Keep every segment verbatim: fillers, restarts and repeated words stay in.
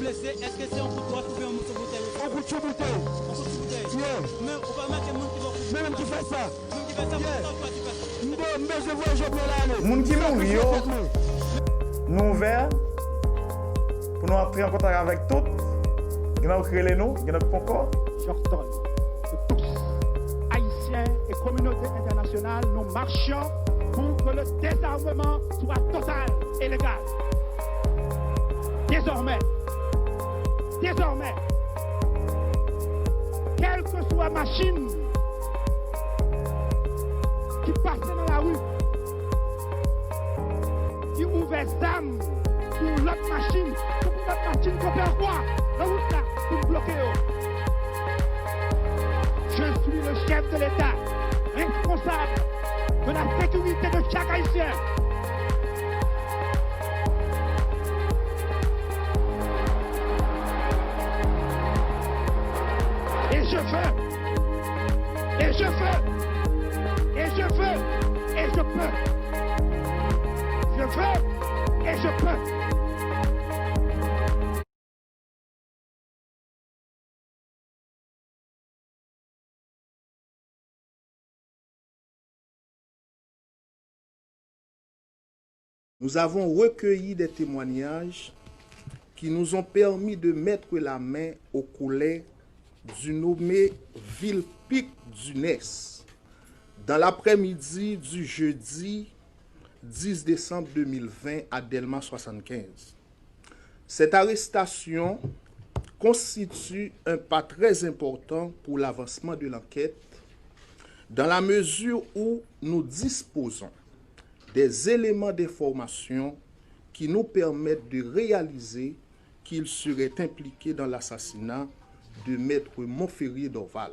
Èske se yon kout wòch oubyen yon moso boutèy yo fè? Yon kout sou boutèy. Yon kout sou boutèy. Yeah. Men ou pa remake moun ki ba w kout sou boutèy. Men menm ki fè sa. Moun ki fè sa, yeah, pou sa ou chwazi fè sa. M be-, m bezwen voye Jovenel ale. Moun ki mouri yo, nou ouvè pou nou antre an kontak avèk tout. Gen nan ki rele nou, gen nan ki poko. Jordan, nou tous, Ayisyen e kominote entènasyonal, nous marchons pour que le désarmement soit total et légal. Désormais, désormais, kèlkeswa machin ki pase nan lari, ki ouvè zam pou lòt machin, pou lòt machin kanpe ankò nan wout la pou bloke yo. Je suis le chef de l'État, responsable de la sécurité de chaque Haïtien. Et je veux, et je veux, et je veux, et je peux. Je veux, et je peux. Nous avons recueilli des témoignages qui nous ont permis de mettre la main au collet du nommé Vilpic Dunès dans l'après-midi du jeudi dix décembre deux mille vingt à Dèlma soixante-quinze. Cette arrestation constitue un pas très important pour l'avancement de l'enquête, dans la mesure où nous disposons des éléments d'information qui nous permettent de réaliser qu'il serait impliqué dans l'assassinat de Maître Monferrier Dorval.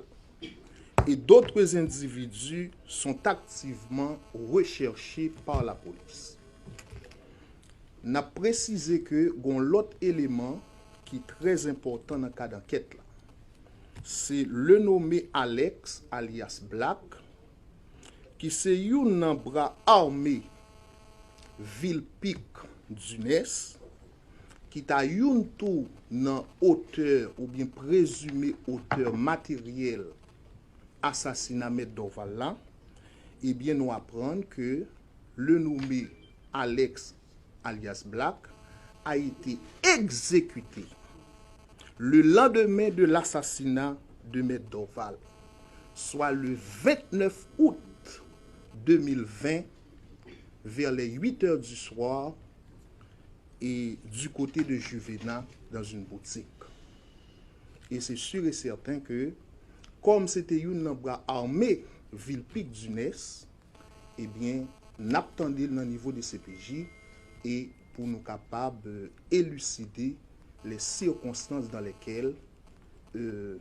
Et d'autres individus sont activement recherchés par la police. N ap presize ke gon lòt eleman ki trè enpòtan nan kad ankèt la. Se le nome Alex, alyas Black, ki se youn nan bra ame Vilpic Dunès, ki ta youn tou nan otè oubyen prezime otè materyèl asasina Mèt Dorval la, ebyen, nou aprann ke le nommé Alex, alias Black, a été exécuté le lendemain de l'assassinat de Maître Dorval, soit le vingt-neuf août deux mille vingt, vers les huit heures du soir, et du côté de Juvena, dans une boutique. E se sur e sèten ke, kòm se te youn nan bra ame Vilpic Dunès, ebyen, n ap tande l nan nivo de C P J e pou nou kapab, euh, élucider les circonstances dans lesquelles, euh,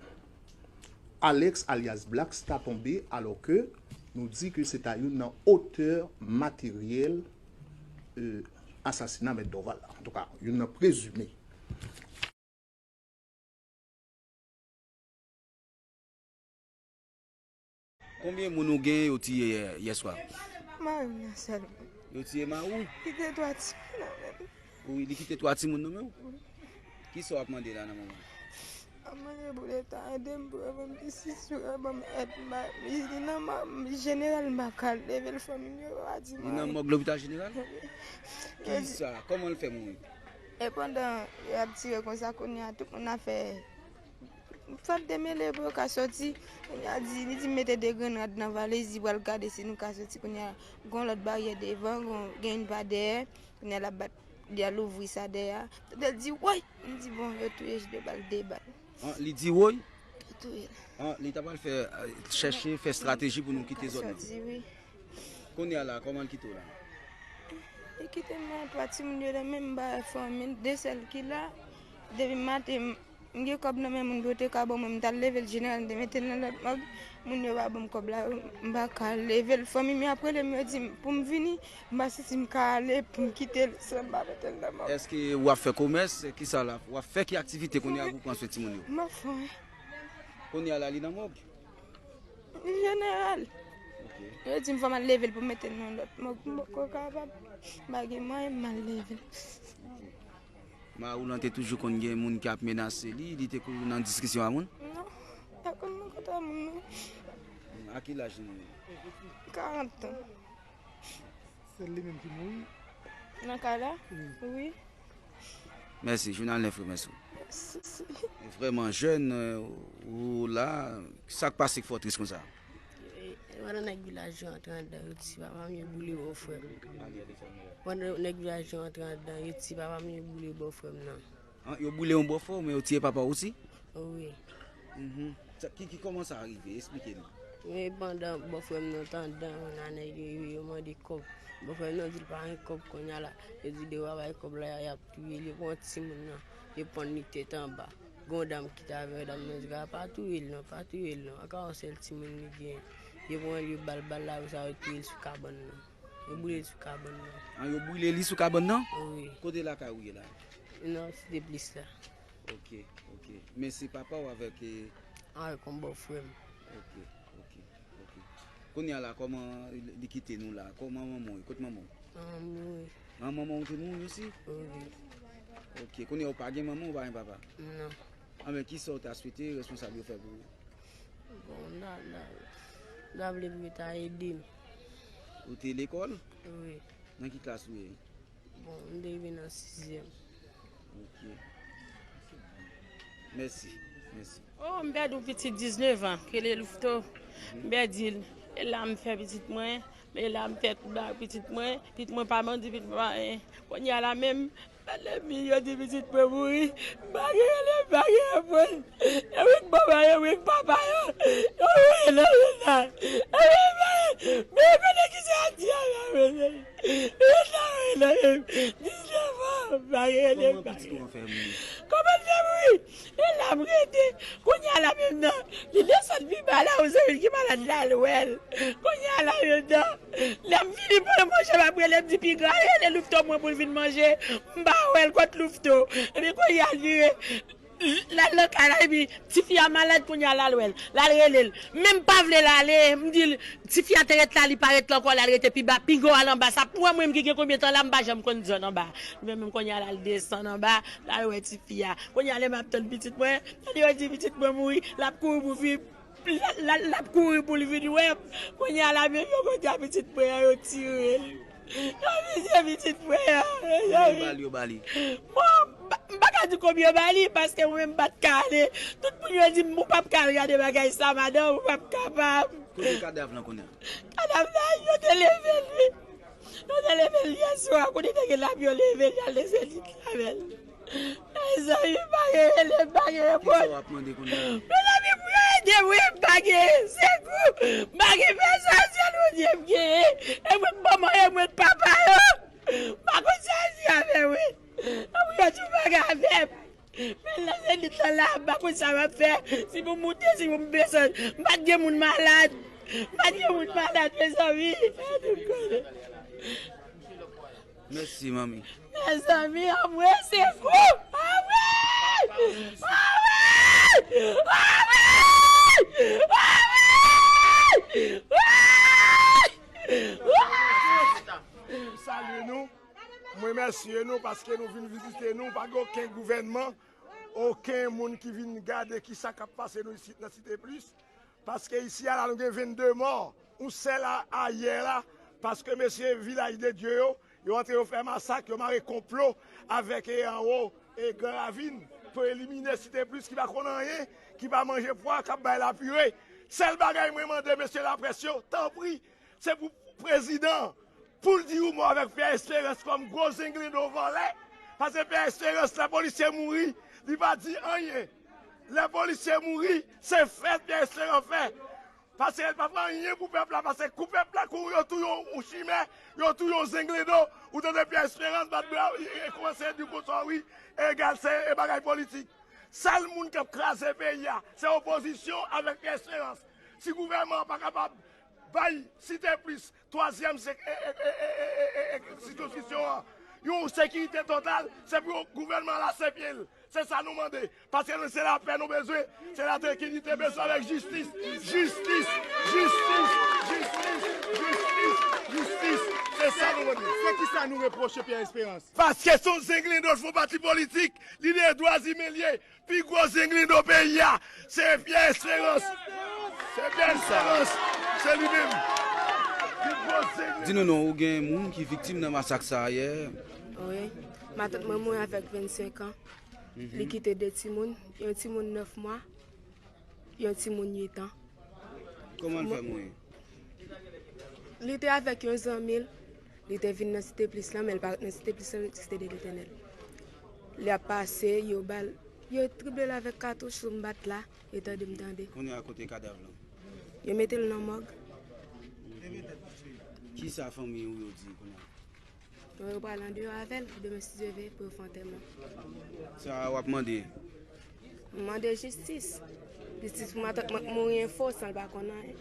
Alex alias Black ta tonbe, alò ke nou di ke se ta youn nan otè materyèl, euh, asasina Mèt Dorval la. Antouka, youn nan prezime. Konbyen moun ou gen yo tiye yè, yè swa? Mari m nan sèlman. Yo tiye mari w? Kite twa timoun nan men m. Wi, li kite twa timoun nan men w? Wi. Kisa w ap mande la nan moman? M ap mande pou Leta ede m, pou yo ban m ti sisyon, yo ban m èd. M pa, li nan mò, jeneral, m pa ka leve l, fanmi m yo pa di m anyen. Li nan mòg lopital jeneral? Wi. Kisa? Kòman l fè mouri? E pandan y ap tire konsa, kounye a, tout moun ap fè, fè demele pou yo ka soti. Kounye a, di, li di m mete de grenn rad nan valiz, li pral gade si nou ka soti. Kounye a, gon lòt baryè devan, gon, gen youn pa dèyè. Kounye a, l ap bat, li al ouvri sa dèyè a. Tande l di, woy! M di, bon, yo touye J de bal, de bal. An, li di woy? Yo touye l. An, li ta pral fè, euh, chèche fè estrateji pou nou kite zòn nan. Soti, wi. Kounye a la, kòman l kite w la? Li kite m la, twa timoun yo nan men m, m pa wè fanmi l, de sèl ki la. Depi maten, m, m gen kòb nan men moun pou yo te ka ban mwen, m t al leve l jeneral, m te mete l nan lòt mòg. Moun yo pa ban m kòb la, m pa ka leve l. Fanmi m yo ap rele m, yo di m pou m vini, m pa santi m ka ale pou m kite l san m pa mete l nan mòg. Èske w ap fè komès? Kisa l ap, w ap fè, ki aktivite kounye a pou w pran swen timoun yo? M ap fè. Kounye a la, li nan mòg? Jeneral. Ok. Yo di m fò m al leve l pou m mete l nan lòt mòg. M poko kapab. M pa gen mwayen m al leve l. Ok. M Mari w lan te toujou konn gen moun k ap menase li, li te kou nan diskisyon a moun? Non, pa konn nan kòt a moun non. A ki laj li mouri? Karant tan. Se li menm ki mouri? Nan kay la? Wi. Mèsi, jounal nèf wi, mèsi. Si, si. Vrèman jèn, euh, ou la, sa k pase k fè w tris konsa? Pandan nèg vilaj yo antre anndan, yo di papa m yo boule bò frè m. Pandan nèg vilaj yo antre anndan, yo di papa m yo boule bò frè m nan. An, yo boule yon bò frè w, men yo tiye papa w osi? Wi. Mhm. Sa, ki, ki, kòman sa rive? Esplike nou. Men pandan bò frè m nan t anndan, nan nèg yo, yo, yo mande kòb. Bò frè m nan di l pa gen kòb kounye a la. Yo di depi pa bay kòb la, y ap touye l. Yo pran timoun nan, yo pann li tèt anba. Gon dam ki t avè dam nan di, "Pa touye l non, pa touye l non." Akawòsèl timoun li gen. Yo pran l, yo ba l bal la, apre sa yo touye l sou kabann nan. Yo boule l sou kabann nan. An, yo boule li sou kabann nan? Wi. Kote lakay ou ye la? Nan Site Plis la. Ok, ok. Men se papa w avèk, eh, Avèk yon bò frè m. Ok, ok, ok. Kounye a la, kòman li kite nou la? Kòman manman w ye? Kot manman w? An mouri. An, manman w te mouri osi? Wi. Ok, kounye a ou pa gen manman, ou pa gen papa? Non. Anben, ki sa w ta swete responsab yo fè pou ou? Bon, m ta, m ta, m ta vle pou yo ta ede m. Ou te lekòl? Wi. Nan ki klas ou ye? Bon, m te rive nan sizyèm. Ok. Mèsi, mèsi. Oh, m pèdi yon pitit diznèf an, ki rele Louveteau. M pèdi l. E la m fè pitit mwen, e la m fè tout bagay pitit mwen, pitit mwen pa mandi, pitit mwen pa anyen. Kounye a la menm, lènmi yo di pitit mwen mouri, m pa gen rele, m pa gen reponn. E wi k manman yo, e wi k papa yo, yo mouri nan leta. E wi, men, men konnen ki sa ap di a la, men. Leta mouri nan men m. Diznèf an, m pa gen rele, m pa gen. Kòman pitit ou an fè mouri? Kòman l fè mouri? E la m rete. Kounye a la menm nan, li desann pi ba la, ou se vin ki malad la, l wè l. Kounye a la menm nan, lè m vini pran manje, m ap rele, m di piga, rele Louveteau mwen pou l vin manje. M pa wè l, kot Louveteau? Epi kounye a l vire, l al nan kay la, epi tifi a malad, kounye a l al wè l, l al rele l. Men m pa vle l ale, m di l, tifi a te ret la, li pa ret la ankò, l al rete pi ba, piga w al anba, sa pou wè mwen menm ki gen konbyen tan la, m pa janm konn zòn anba. Men menm kounye a la, l desann anba, l al wè tifi a. Kounye a lè m ap tann pitit mwen, lè yo di pitit mwen mouri, l ap kouri pou vin, l, l, l ap kouri pou l vin wè m. Kounye a la menm yo konn di a pitit mwen an, yo tire l. Yo vizye pitit mwen an, mezanmi. Bal yo ba li. Bon, m pa, m pa ka di konbyen yo ba li, paske mwen menm m pa t ka ale. Tout moun yo di m ou p ap ka al gade bagay sa, madanm, ou p ap kapab. Kote kadav lan kounye a? Kadav la, yo te leve l, wi. Yo te leve l yè swa, kote te gen lap, yo leve l, y al lese li travèl. Mezanmi, m pa gen rele, m pa gen reponn. Kisa w ap mande kounye a? Mezanmi, pou yo ede mwen, m pa gen sekou, m pa gen pèsonn, sèl Bondye m genyen. E mwen k manman, e mwen k papa yo. M pa konn sa di avè mwen. Anmwey, yo di yon bagay avè m. Men la se lit lan la, m pa konn sa m ap fè. Si pou m moute, si pou m desann. M pa t gen moun malad. M pa t gen moun malad, mezanmi. Mèsi, manmi. Mezanmi, anmwey, sekou! Anmwey! Anmwey! Anmwey! Anmwey! M salye nou, m remèsye nou paske nou vin vizite nou. Pa gen okenn gouvènman, okenn moun ki vin gade kisa k ap pase nou isit nan Site Plis. Paske isi a la nou gen vennde mò, yon sèl a, ayè la, paske mesye Vilaj de Dye yo, yo antre yo fè masak, yo mare konplo avèk e anwo e Gran Ravin pou elimine Site Plis ki pa konn anyen, ki pa manje pwa, k ap bay lapire. Sèl bagay mwen mande mesye laprès yo, tanpri, se pou prezidan pou l di yon mo avèk Pyè Esperans kòm gwo zenglendo vòlè. Paske Pyè Esperans, lè polisye mouri, li pa di anyen. Lè polisye mouri, se fèt Pyè Esperans fè. Paske l pa fè anyen pou pèp la, paske kou pèp la kou yo touye yon chimè, yo touye yon zenglendo, ou tande Pyè Esperans bat bra, e kòmanse di konsa wi, egal se e bagay politik. Sèl moun k ap kraze peyi a, se opozisyon avèk Pyè Esperans. Si gouvènman an pa kapab bay Site Plis, twazyèm sirkonskripsyon an, yon sekirite total, se pou gouvènman lase pye l. Se sa nou mande. Paske nou se lapè nou bezwen, se latrankilite bezwen avèk jistis. Jistis, jistis, jistis, jistis, jistis. Se Sa nou mande, se kisa nou repwoche Pierre Espérance? Paske se yon zenglendo, fon pati politik, lidè dwa imen li ye. Pi gwo zenglendo peyi a, se Pierre Espérance. Se Pierre Espérance. Se li menm. Pi gwo zenglendo. Di nou non, ou gen moun ki viktim nan masak sa a yè? Wi. Matant mwen mouri avèk vennsenk an. Li kite de timoun, yon timoun nèf mwa, yon timoun uit an. Kòman l fè mouri? Li te avèk yon zanmi l, li te vin nan Site Plis lan, men l pa ret nan Site Plis lan, li te Site de Letènèl. Li ap pase, yo ba l, yo trible l avèk katouch sou m bat la, yo tande m tande. Kounye a kote kadav lan? Yo mete l nan mòg. Kisa fanmi ou yo di kounye a? Yo pral andeyò avè l, demen si Dye ve, pou yo fè antèman. Sa w ap mande? M mande jistis. Jistis pou matant mwen k mouri enfo san l pa konn anyen.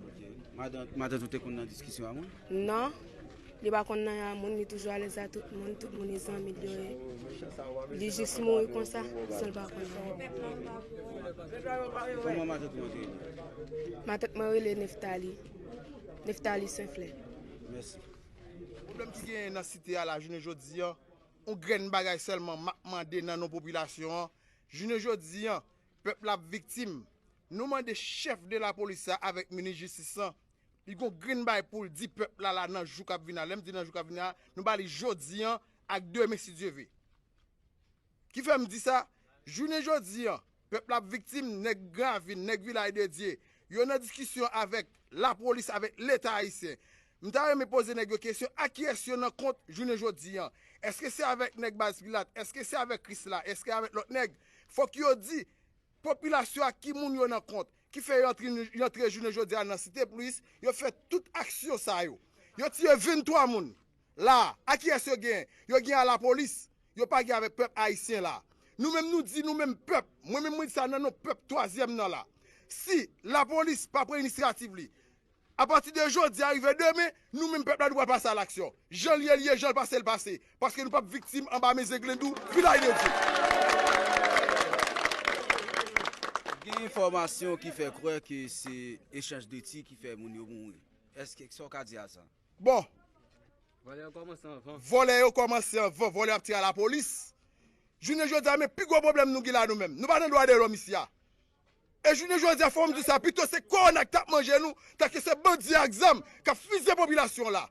Ok. Matant, matant ou te konn nan diskisyon a moun? Non. Li pa konn anyen a moun, li toujou alèz a tout moun, tout moun e zanmi l yo ye. Li jis mouri konsa, san l pa konn anyen. Kòman matant ou an te rele? Matant mwen rele Neftali. Neftali Senflè. Mèsi. Pwoblèm ki genyen nan site a la, jounen jodi an, yon grenn bagay sèlman m ap mande nan non popilasyon an. Jounen jodi an, pèp la ap viktim. Nou mande chèf de lapolis la avèk minis jistis lan, li gon grenn bagay pou l di pèp la la nan jou k ap vin la. Lè m di nan jou k ap vin la, nou ba li jodi an ak demen si Dye ve. Ki fè m di sa? Jounen jodi an, pèp la ap viktim, nèg Gran Ravin, nèg Vilaj de Dye, yo nan diskisyon avèk lapolis, avèk Leta ayisyen. M ta renmen poze nèg yo kesyon, a kiyès yo nan kont jounen jodi an? Èske se avèk nèg baz Pilat? Èske se avèk Krisla? Èske avèk lòt nèg? Fòk yo di popilasyon a ki moun yo nan kont, ki fè yo antre, yo antre jounen jodi a nan Site Plis, yo fè tout aksyon sa yo. Yo tiye venntwa moun. La, a kiyès yo genyen? Yo genyen a lapolis. Yo pa gen avèk pèp ayisyen la. Nou menm nou di nou menm pèp, mwen menm mwen di sa nan non pèp twazyèm nan la. Si lapolis pa pran inisyativ li, apati de jodi a rive demen, nou menm pèp la nou pral pase a laksyon. Jan l ye l ye, jan l pase l pase. Paske nou p ap viktim anba men zenglendo Vilaj de Dye. Gen enfòmasyon ki fè kwè ke se echanj de tir ki fè moun yo mouri. Èske sa w ka di a sa? Bon. Vòlè yo kòmanse anvan. Vòlè yo kòmanse anvan. Vòlè ap tire a lapolis. Jounen jodi a, men pi gwo pwoblèm nou gen la nou menm. Nou pa nan dwa de lòm isi a. E jounen jodi a, fò m di sa, pito se kowona k t ap manje nou, tanke se bandi ak zam k ap fizye popilasyon la.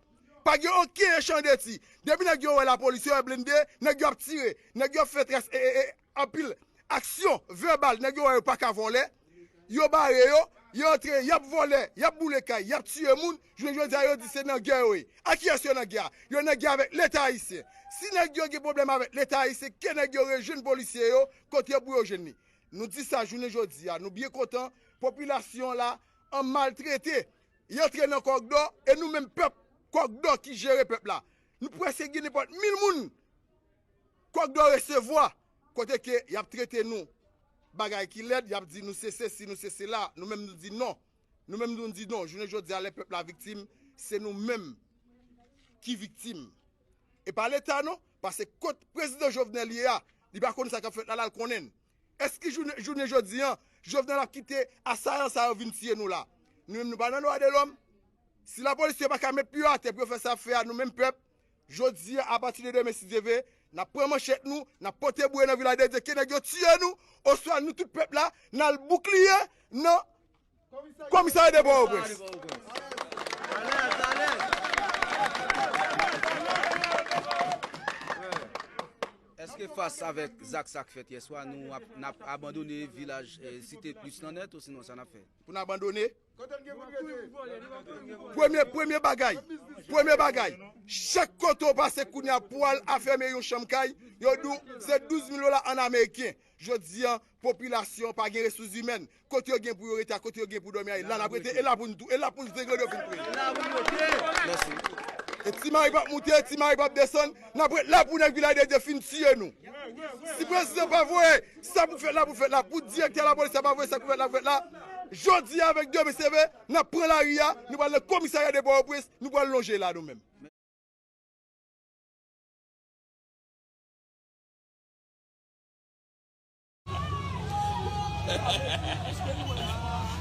Pa gen okenn echanj de tir. Depi nèg yo wè lapolis, yo wè blende, nèg yo ap tire. Nèg yo ap fè tras, e, e, e, anpil aksyon vèbal, nèg yo wè yo pa ka vòlè. Yo bare yo, yo antre, y ap vòlè, y ap boule kay, y ap tiye moun. Jounen jodi a, yo di se nan gè yo ye. A kiyès yo nan gè a? Yo nan gè avèk Leta ayisyen. Si nèg yo gen pwoblèm avèk Leta ayisyen, ke nèg yo rejwenn polisye yo, kote yo pou yo jwenn li. Nou di sa jounen jodi a, nou byen kontan, popilasyon la an maltrete. Y antre nan kòkdò, e nou menm pèp, kòkdò ki jere pèp la. Nou prèske gen nenpòt mil moun kòkdò resevwa, kote ke y ap trete nou bagay ki lèd, y ap di nou se sesi, nou se sela, nou menm nou di non. Nou menm nou di non. Jounen jodi a, lè pèp la viktim, se nou menm ki viktim. E pa Leta non, paske kot prezidan Jovenel ye a, li pa konn sa k ap fèt la, la l konnen l. Èske jounen, jounen jodi an, Jovenel ap kite asayan sa yo vin tiye nou la? Nou menm nou pa nan dwa de lòm. Si lapolis yo pa ka met pye yo atè pou yo fè sa y ap fè a, nou menm pèp, jodi an, apati de demen, si Dye ve, n ap pran manchèt nou, n ap pote bouye nan Vilaj de Dye, ke nèg yo tiye nou, oswa nou tout pèp la, n al boukliye nan komisarya de Pòtoprens. Èske fas avèk zak sa k fèt yèswa, nou ap, n ap abandone vilaj, eh, Site Plis lan nèt, osinon sa n ap fè? Pou n abandone? Premye, premye bagay, premye bagay, chak kote w pase kounye a pou al afèmen yon chanm kay, yo di w se douz mil dola an ameriken. Jodi an, popilasyon pa gen resous imèn. Kote yo gen pou yo rete a, kote yo gen pou dòmi a, e la n ap rete, e la pou n tou, e la pou zenglendo fin touye. Mèsi. E Ti Mari p ap moute, Ti Mari p ap desann, n ap ret la pou nèg Vilaj de Dye fin tiye nou. Si prezidan pa voye sa pou fèt la, pou fèt la, pou direktè lapolis la pa voye sa pou fèt la, pou fèt la, jodi a avèk demen si Dye ve, n ap pran lari a, nou pral nan komisarya de Pòtoprens, nou pral lonje la nou menm.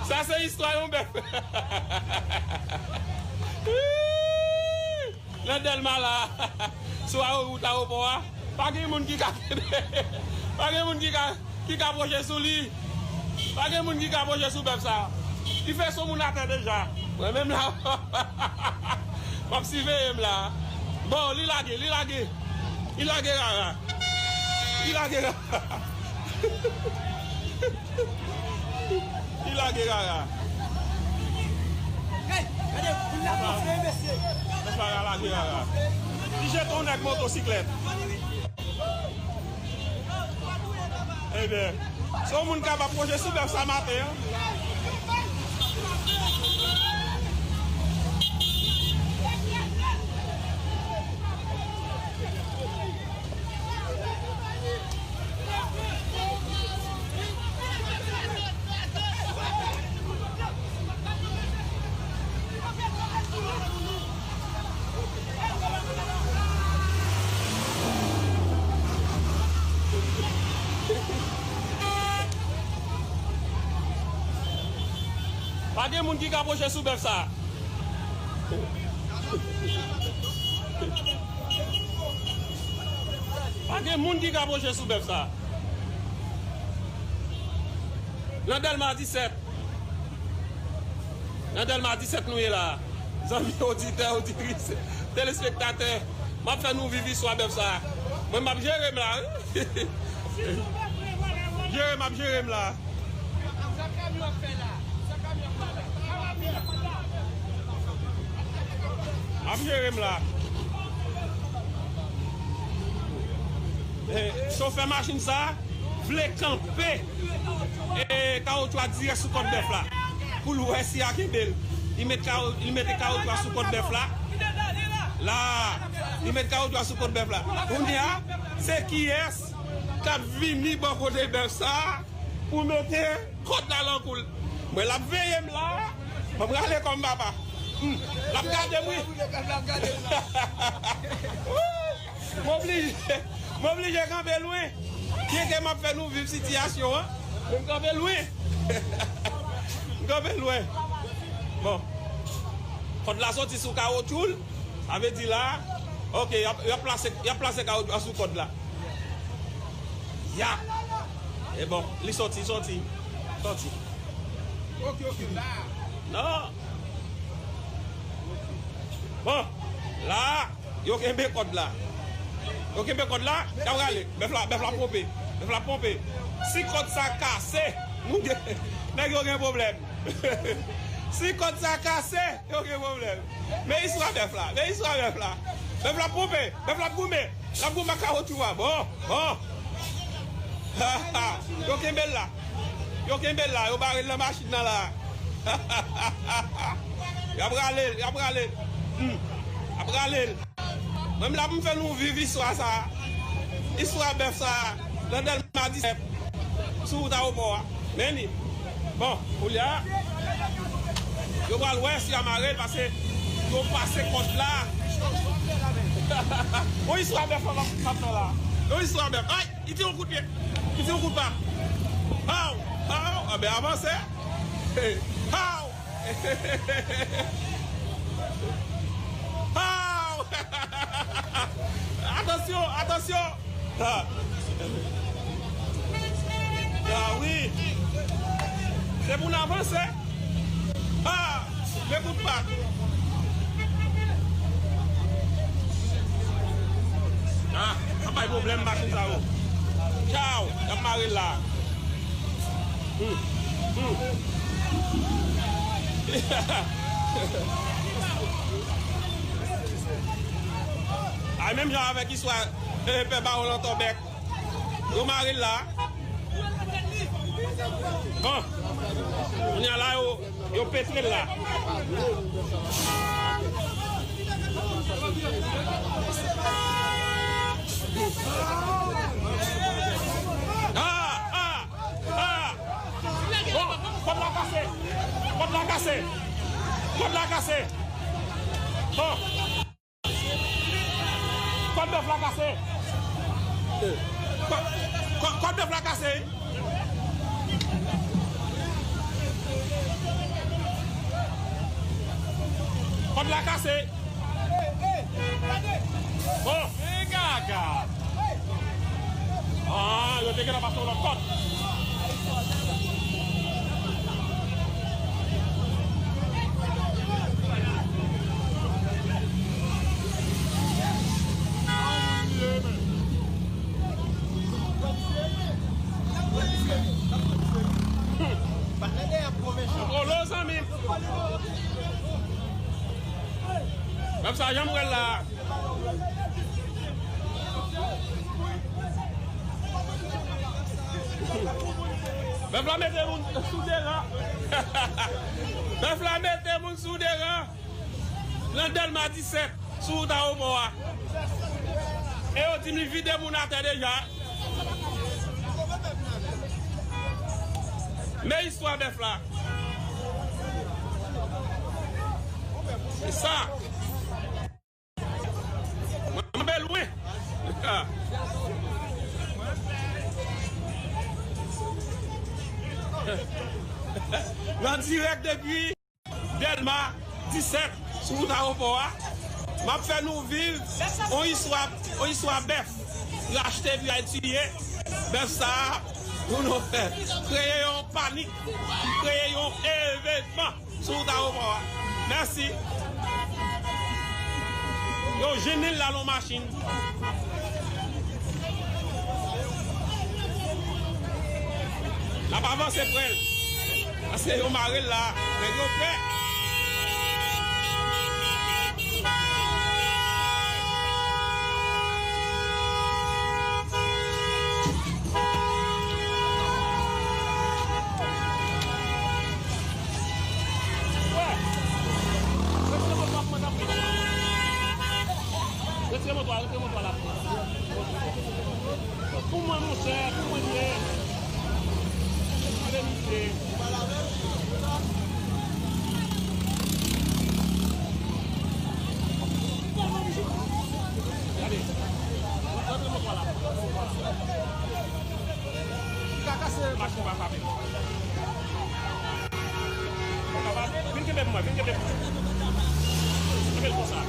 Sa se istwa yon bèf. Nan Dèlma la, sou awo-, wout awopò a, pa gen moun ki ka kenbe, pa gen moun ki ka, ki ka pwoche sou li. Pa gen moun ki ka pwoche sou bèf sa. Li fè son moun atè deja. Mwen menm la, m ap siveye m la. Bon, li lage, li lage. Li lage rara. Li lage rara. Li lage rara. Hey, gade, moun la konfye, mesye. Mesye la lage rara. Li jete yon nèg motosiklèt. Ebyen, se yon moun k ap pwoche sou bèf sa maten an. Pa gen moun ki ka pwoche sou bèf sa. Pa gen moun ki ka pwoche sou bèf sa. Nan Dèlma disèt. Nan Dèlma disèt nou ye la. Zanmi oditè, oditris, telespektatè, m ap fè nou viv istwa bèf sa. Mwen, m ap jere m la, wi. Jere m ap jere m la. M ap jere m la. Eh, chofè machin sa vle kanpe, eh, kawotchou a dirèk sou kòt bèf la. Pou l wè si a kenbe l. Li met kawo-, li mete kawotchou a sou kòt bèf la. La, li met kawotchou a sou kòt bèf la. Kounye a, se kiyès k ap vini bò kote bèf sa pou mete kòd la nan kou l? Mwen, l ap veye m la. Ban m rale kò m, papa. Hmm, l ap gade m, wi. M oblije, m oblije kanpe lwen. Byenke m ap fè nou viv sitiyasyon an, men m kanpe lwen. M kanpe lwen. Bon. Kòd la soti sou kawotchou l. Sa vle di la, ok, y ap, y ap plase, y ap plase kawotchou a sou kòd la. Ya! E bon, li soti, soti. Soti. Ok, ok, la. Non. Bon, la, yo kenbe kòd la. Yo kenbe kòd la, y ap rale. Bèf la, bèf la ponpe. Bèf la ponpe. Si kòd sa kase, nou gen, nèg yo gen pwoblèm. Si kòd sa kase, yo gen pwoblèm. Men istwa bèf la, men istwa bèf la. Bèf la ap ponpe, bèf la ap goumen. L ap goumen ak kawotchou a. Bon, bon. Yo kenbe l la. Yo kenbe l la, yo bare l nan machin nan la. Y ap rale l, y ap rale l. Hmm. Y ap rale l. Mwen m la pou m fè nou viv istwa sa. Istwa bèf sa. Nan Dèlma disèt. Sou wout awopò a. Men li. Bon, koulye a, yo pral wè si y a mare l, paske yo pase kòd la. Yon istwa bèf la m ap fè la. Yon istwa bèf. Ay, li tire yon kout pye. Li tire yon kout pa. Haw, haw, anben avanse. Haw. Haw. Atansyon, atansyon. Ah. Ah wi. Se pou n avanse. Ah, men kout pa. Ah, ap bay pwoblèm machin sa yo. Tchaw, y ap mare l la. Hmm. Hmm. Ay, menm jan avèk istwa, eh, pè Bawon Lòtòbèk. Yo mare l la. Bon. Kounye a la, yo, yo petre l la. Ah, ah, ah. Bon, kòd la kase. Kòd la kase. Kòd la kase. Bon. Kòd bèf la kase. Kò-, kò-, kòd bèf la kase. Kòd la kase. Bon, men gaga. Ah, yo te gentan pase yon lòt kòt. Olo, zanmi m. Menm sa, jan m wè l la. Bèf la mete moun sou deran. Bèf la mete moun sou deran. Nan Dèlma disèt, sou wout ayewopò a. E yo di m li vide moun atè deja. Men istwa bèf la. Se sa. Mwen kanpe lwen. Nan dirèk depi Dèlma disèt, sou wout ayewopò a. M ap fè nou viv yon istwa, yon istwa bèf. Rachte epi al tiye. Bèf sa a, pou nou fè. Kreye yon panik. Kreye yon evènman. Sou wout ayewopò a. Mèsi. Yo jwenn li la nan machin. L ap avanse pre l. Paske yo mare l la. Nèg yo pè. Retire moto a, retire moto a la. Pou mwen, monchè, pou mwen, li ye. Ale, misye. Gade. Rantre moto a la. Li ka kase machin pa frape. Vin kenbe pou mwen, vin kenbe pou mwen. Kenbe l konsa.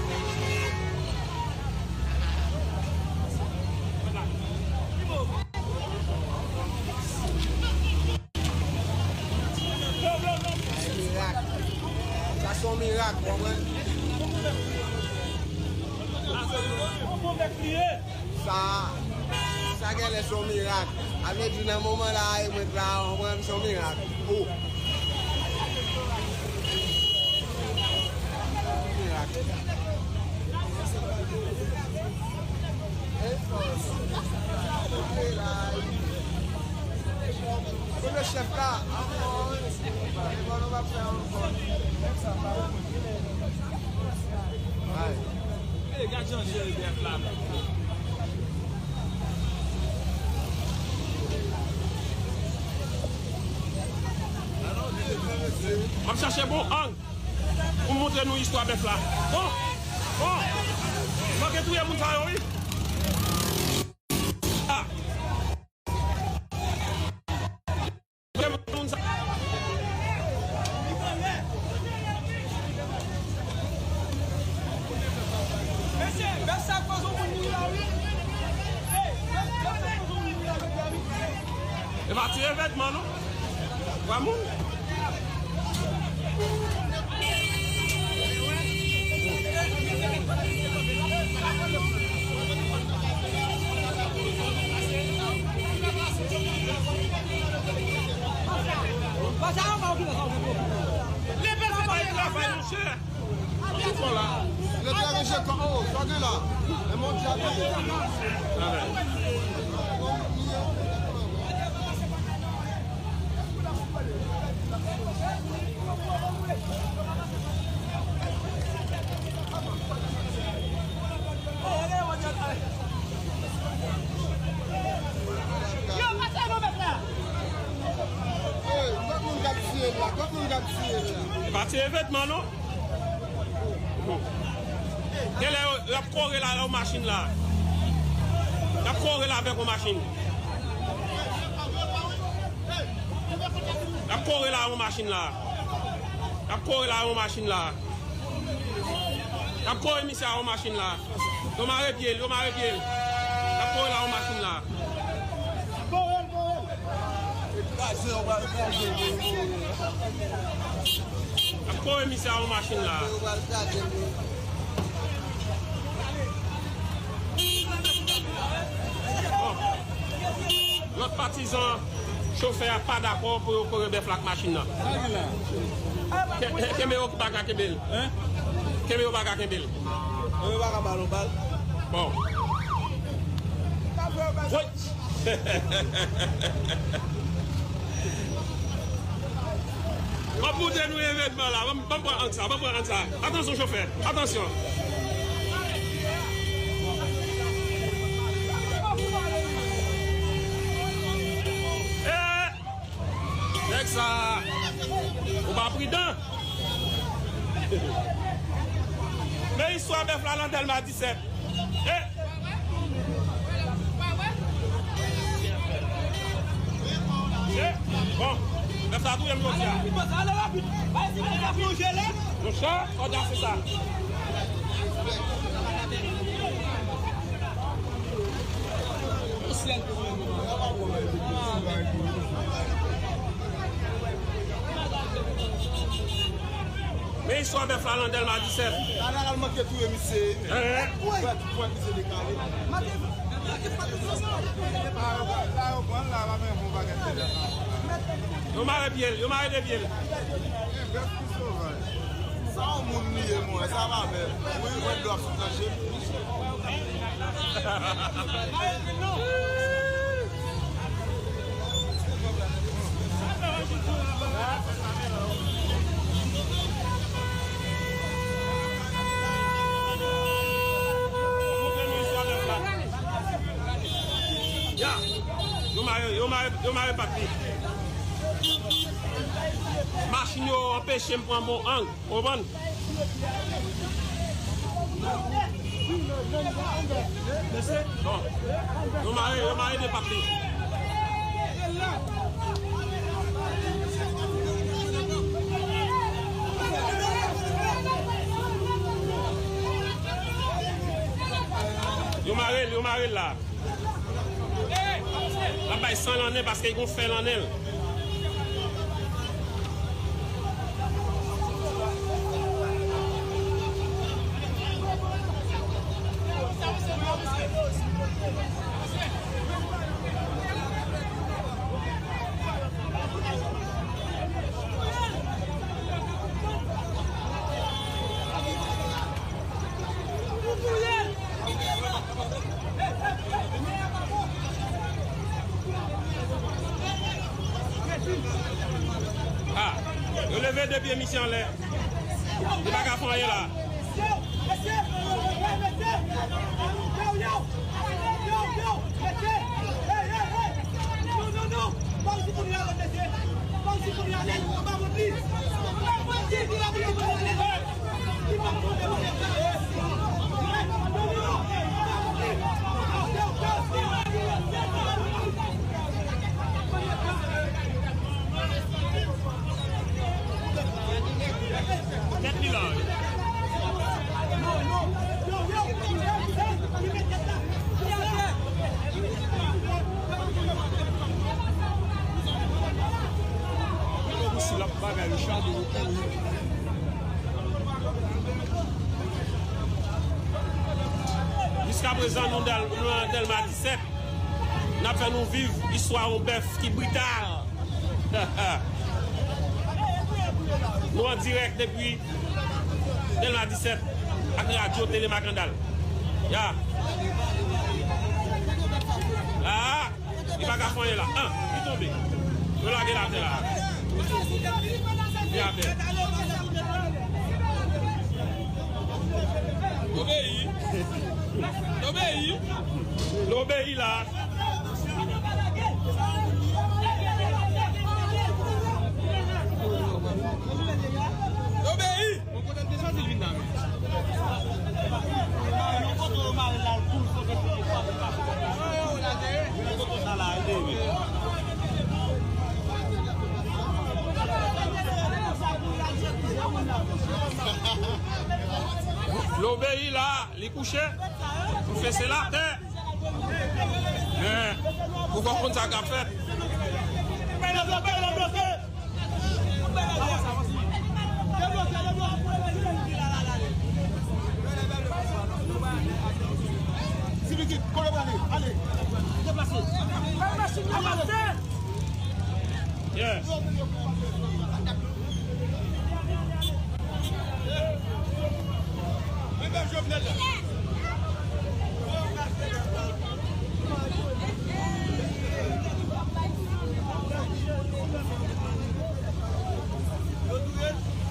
Mirak. Sa se yon mirak, w konprann? Sa, sa genlè se yon mirak. A vle di nan moman la, e mwen la, w konprann, se yon mirak. O. Mirak. Kote chèf la? Ay. Ey, gad jan jere bèf la menm. M ap chache bon ang pou m montre nou istwa bèf la. Bon, bon. Manke touye moun sa yo, wi. Ah. E pa ti evènman non. Twa moun. Leve sa bay travay, monchè. Leve sa bay travay. Yo, pase nou met la. Hey, kot moun k ap tiye la? Kot moun k ap tiye la? E pa ti evènman non. Genlè yo, y ap kore la, yon machin la. Y ap kore la avèk yon machin. Y ap kore la yon machin la. Y ap kore la yon machin la. Y ap kore misye a yon machin la. Yo mare pye l, yo mare pye l. Y ap kore l a yon machin la. Y ap kore misye a yon machin la. Bon. Lòt patizan chofè a pa dakò pou yo kore bèf la ak machin nan. Ke- ke- Kenbe yo ki pa ka kenbe l. Kenbe yo pa ka kenbe l. Yo pa ka ba l yon bal. Bon. Woy! M ap montre nou evènman la. Ban m, ban m pran ang sa, ban m pran ang sa. Atansyon, chofè. Atansyon. Eh! Nèg sa, ou pa pridan. Men istwa bèf la nan Dèlma disèt. Eh! Eh! Bon, bèf la touye m jodi a. Monchè, odasye sa. Men istwa bèf la nan Dèlma disèt. Talè a l manke touye misye. Hein? Pwèt, pwèt misye dekale. Yo mare pye l, yo mare de pye l. Sa yon moun li ye, mwen, sa pa bèl. Mwen, mwen dlo ap sot nan je m. Ya, yo mare, yo mare, yo mare pat li. Machin yo anpeche m pran bon ang. Konprann? Bon. Yo mare, yo mare de pat li. Yo mare l, yo mare l la. L ap bay san nan nen paske l gon fè nan nen l. Ah, yo leve de pye misye anlè. Li pa ka fè anyen la. Tèt li la, wi. Gade si l ap bagay, Richard, ou kouri. Jiskaprezan, nou dèl-, nou nan Dèlma disèt. N ap fè nou viv istwa yon bèf ki brital. Nou an dirèk depi Dèlma disèt ak radyo Tele Makandal. Ya. Ah! Li pa ka fè anyen la. Ah, li tonbe. Yo lage l atè la. Li atè. Obeyi. Obeyi. L obeyi la. Obeyi. Bon, kote l te soti, l vin nan men. Yon kote yo mare l al kou l kote l te soti. Yon kote sa la, l te vin. Lè w Li kouche, nou fese l atè. Men, ou konn sa k ap fèt. Yes.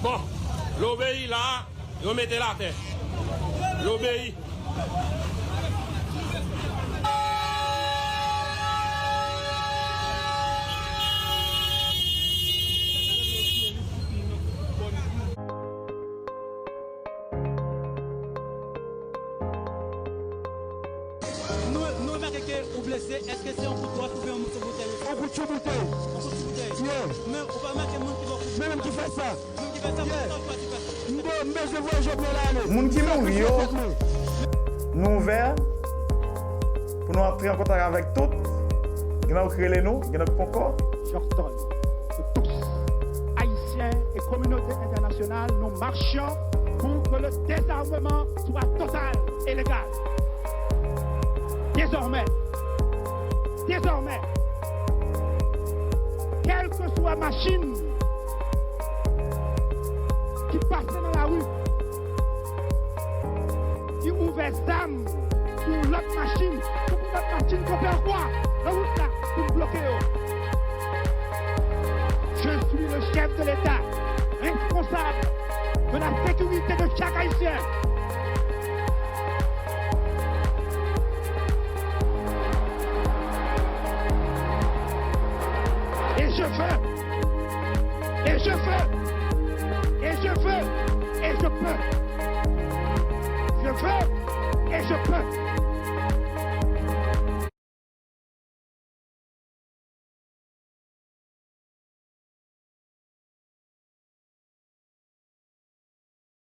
Bon, l obeyi la, yo mete l atè. L obeyi. Nou, nou remake ke ou blese, èske se yon kout wòch oubyen yon moso boutèy? Yon kout sou boutèy. Yon kout sou boutèy. Yeah. Men ou pa remake moun ki ba w kout... Men moun ki fè sa. Moun ki fè sa, yeah, pou sa ou chwazi fè sa. M be-, m bezwen voye Jovenel ale. Moun ki mouri yo, nou ouvè pou nou antre an kontak avèk tout. Gen nan yo ki rele nou, gen nan yo ki poko. Jordan, nous tous, Haïtiens et communauté internationale, nous marchons pour que le désarmement soit total et légal. Désormais, désormais, quelle que soit machine ki pase nan lari, ki ouvè zam sou lòt machin, tankou lòt machin kanpe ankò nan wout la pou n bloke yo. Je suis le chef de l'État, responsable de la sécurité de chaque Haïtien. Et je veux, et je veux, et je veux, et je peux. Je veux et je peux.